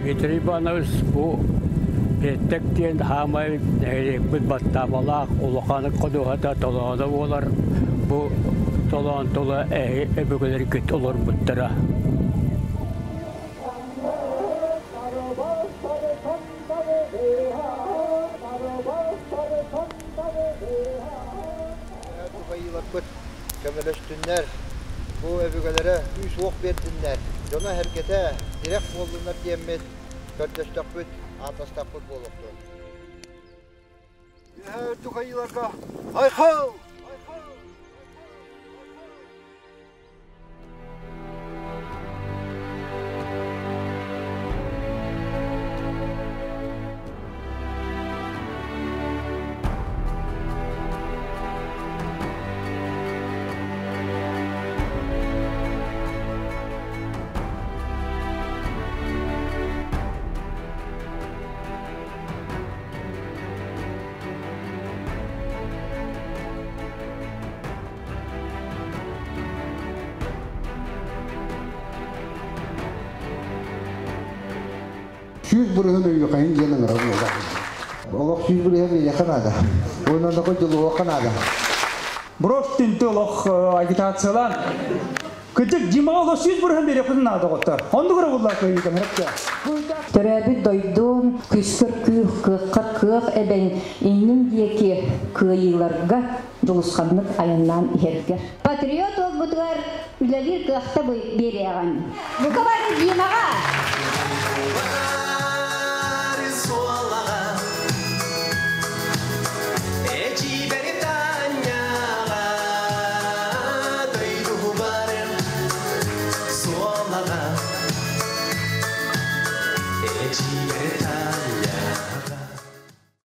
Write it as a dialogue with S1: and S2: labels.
S1: Дмитрий Иванович бу Биэтэк диэн хаамай нэһилиэкпит баттаабалаах улахан ходуһата толооно буолар. Бу толоон тула эһи өбүгэлэргит олорбуттара.
S2: Туһайыыларбыт көмөлөстүннэр, бу өбүгэлэрэ күүс-уох биэрдиннэр, дьоно-сэргэтэ тирэх буоллуннар диэммит көрдөстөхпүт, ааттастахпыт буолуохтун. Үөһээ үрдүк айыыларга айхал!
S3: 100% өйүөхэйин диэн ыҥырабын олох.
S2: Олох 100% биһиэхэ наада. Уонна да дьулуһуохха наада.
S4: Брос түнтү олох агитациялаан Кырдьык, Димаҕа олох 100% биэриэхпитин наада оҕоттор. Оннук эрэ буллар кыайыытын храпча.
S5: Төрөөбүт дойдум күүскэр күүх, кыаххар кыах эбэн, иннин диэки кыайыыларга дьулусханнык айаннаан иһэргэр.
S6: Патриот уолбутугар үлэлиир кыахта биэриэҕин. Бука бары Димаҕа!